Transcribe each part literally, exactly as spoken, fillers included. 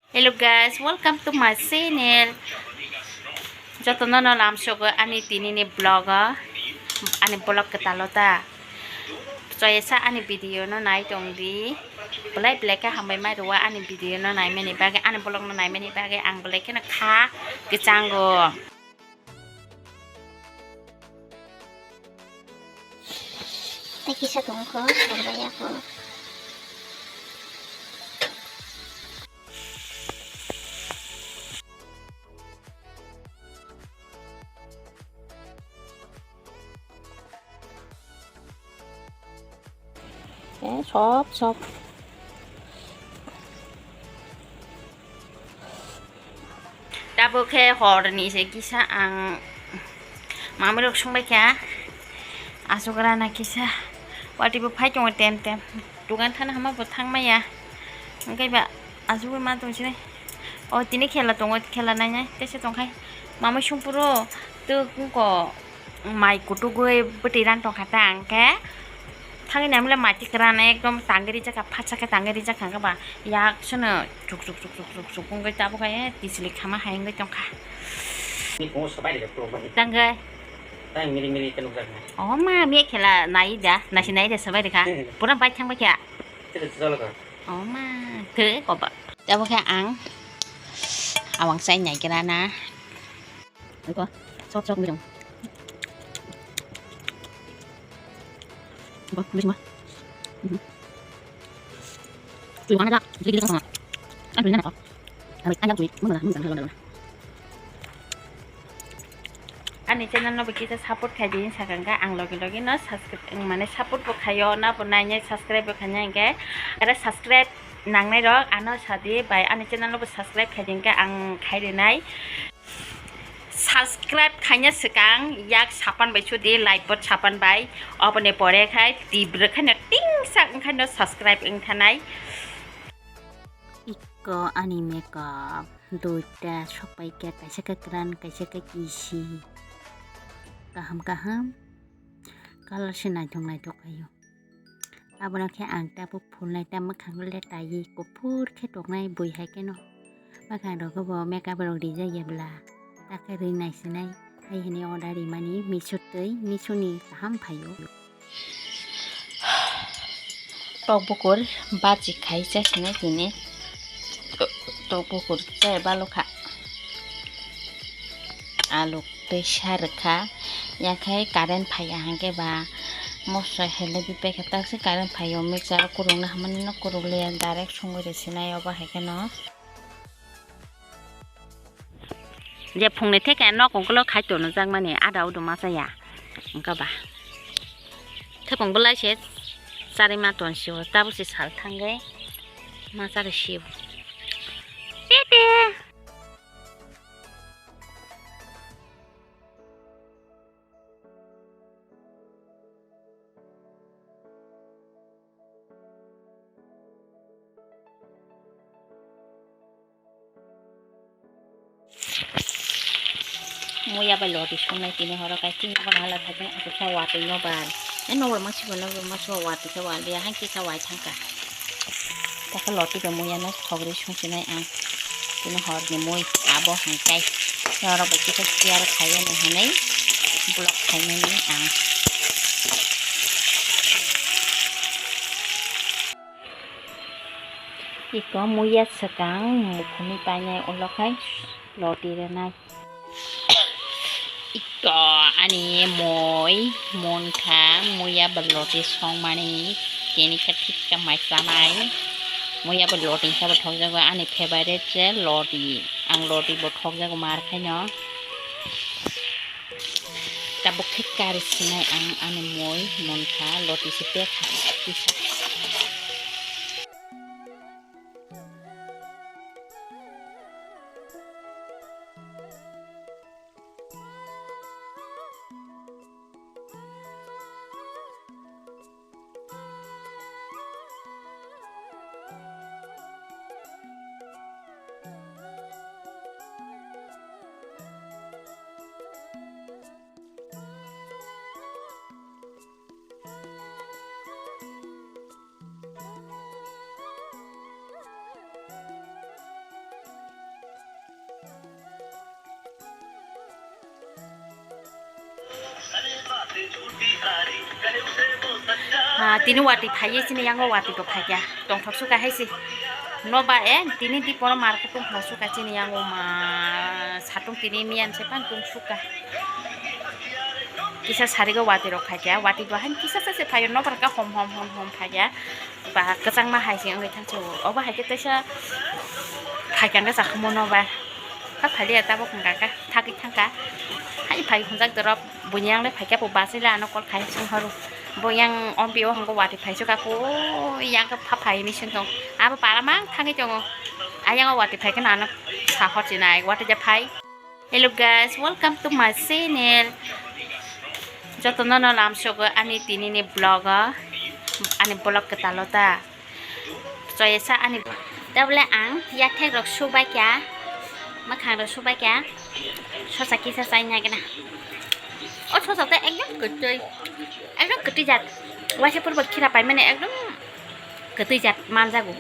Hello guys, welcome to my channel. Jotono no lamsogo ani tini ni vlog o, ani vlog kwtal o ta. Choyesa ani video no nai tong di. Belai belai khe hambai mai rwo ani video no nai mani bagwi, ani vlog no nai mani bagwi ang belai kheno kha kwchango. Tei kisa tongkho, sorbaya kho. Eh, sop, sop. Tabuk khe horni se kisa ang mamwi rok songbai kha. Aswk rana kisa. Watwi bo phai tongo tem tem. Dukan thana hama bo thang maya. Hwnkhe ba aswk ma tong sinai. O tini khela tongo, khela nainai. Tesa tongkhai. Mamwi songphuru. Tuk wngko. Mai kutugwi bwtwi rang tongkha ta ang khe. Thangwi naimle mai kwran ekdom tangwi rijak kha, phatsa khe tangwi rijak kha ba yak sono chuk chuk chuk chuk chuk chuk wngwi tabuk khe tisli khama hai wngwi tongkha. Tangwi. Tang miri miri khe nukjak nai. O ma, miya khela nai da, nasi nai da sabai rikha. Pura bai thang bai kha. Tiri jolo kha. O ma, thwi koba. Tabuk khe ang awang sai nai kra na. Iko, sok sok bijong. Iko, bijong. Mhm. Tui wana jak, gili gili sama. Kan tui nana ko. Awi, ayam tui, mun mana, mun mana, mun mana. Ani channel no bo kisa support khai di sakang kha, ang logi logi no subscribe, mane support bo khayo, na bo nainai subscribe bo khainai hwnkhe. Ara subscribe nangnai rok ano sadi bai ani channel no bo subscribe khai di hwnkhe ang khai rinai. Subscribe khaina swkang yak sapan bai sudi, like bot sapan bai, oboni pore khai tibra khaina tingsak wngkhaino subscribe wngthanai. Iko ani makeup duita sokpai khe, kaisa khe kwran, kaisa khe kisi, kaham kaham colour se naithok naithok khaio. Abono khe ang tabuk phulnai ta mwkhang le taiwi kuphur khe toknai bui hai kheno. Mwkhang rokbo makeup rok rijak ya bwla, ta khe rwi naisinai hai hwnwi order rimani Meesho twi, Meesho ni kaham phaio. Tok bukur bachi khai chasinai tini. Tok bukur chai balokha. Aluk tei sa rwkha, yakhai current phaiya hwnkhe ba mosra helai bipai khe, taksa current phaio mixer o kurukna hamani no kurukliya, direct songwi rwsinai obo hai kheno. Je phungni theke nok ungkolo khai tonjak mani ada udo ma chaya wngkha ba. Thepung belai se charwi ma tonsio, tabuk se sal thangwi ma charwi sio. Tete. Muya bai loti songnai tini horo kai chini abo hala thajeng asuksa watwi no bai. E nokbar masibo nokbar masibo watwi khe waliya hai kisa wai thangkha. Takhe loti bai muya no khogri songchinai ang. Tini horni mui abo hangkai. Norok bai kisa share khaiyani hinwi vlog khaimani ang. Iko muya swkang mukhungni painai ulo khai loti rwnai. Iko ani mui munkha, muya ba loti songmani tini khe thik khe mai chanai. Muya ba loti khe bo thokjago, ani favorite se loti, ang loti bo thokjago mar khaino. Tabuk khe kari sinai ang ani mui munkha, loti se pekha kisa. Ah, tini watwi phaiwi chini yango watwi bo phaikha. Tongthok suka hai se. No ba e, tini di poro mar kutung thok suka chini yango ma satung tini miyan se pan tung suka. Kisa sarigo watwi rok phaikha. Watwi bo han kisa sa se phaio no barka hom hom hom hom phaikha. Ba kwchangma hai se wngwi thangsu. Obo hai khe teisa phaikha wngkha sakhumo no ba. Kha phaliya tabuk wngkha kha thagwi thangkha. Hai phai hunjak dorop buini yangle phaikha bo basile ano call khai sung haru. Bo yang ompi o hwngo watwi phaisu kha ko yang khe pha phai ni sing tong. Abo para mang thangwi tongo. Ayang o watwi phaikha no ano sa hor chinai watwi ja phai. Hello guys, welcome to my channel. Jotono no lamsogo ani tini ni vlog o, ani vlog kwtal o ta. Choyesa ani tabole ang yathek rok subai kya, makhang rok subai kya, sosa kisa chai nai gana. O sosa ta ekdom kwtwi, ekdom kwtwi jat. Waisa purbo khira pai mani ekdom kwtwi jat manjago.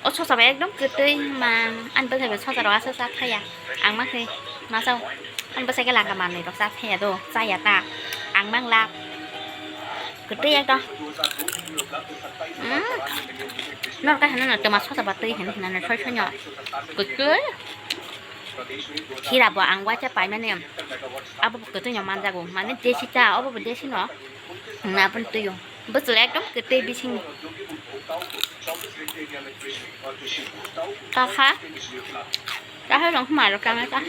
O sosa bai ekdom kwtwi ma, ani bwsai bai sosa rok aswk cha thaya. Ang ma khe ma chao. Ani bwsai khe langka manwi rok cha thaya do, chaya ta. Ang mang la kwtwi ekdom. Mm. Nor ka hwnwi no twma sosa ba twi hwnwi hwnwi no soi soi no kwtwi. Khira bo ang waisa pai mani abo bo kwtwi no manjago. Mane desi ta, obo bo desi no. Na pun tuyo. Bwswk ekdom kwtwi bisingni. Kakha. Kakha rong khuma rok kang kha.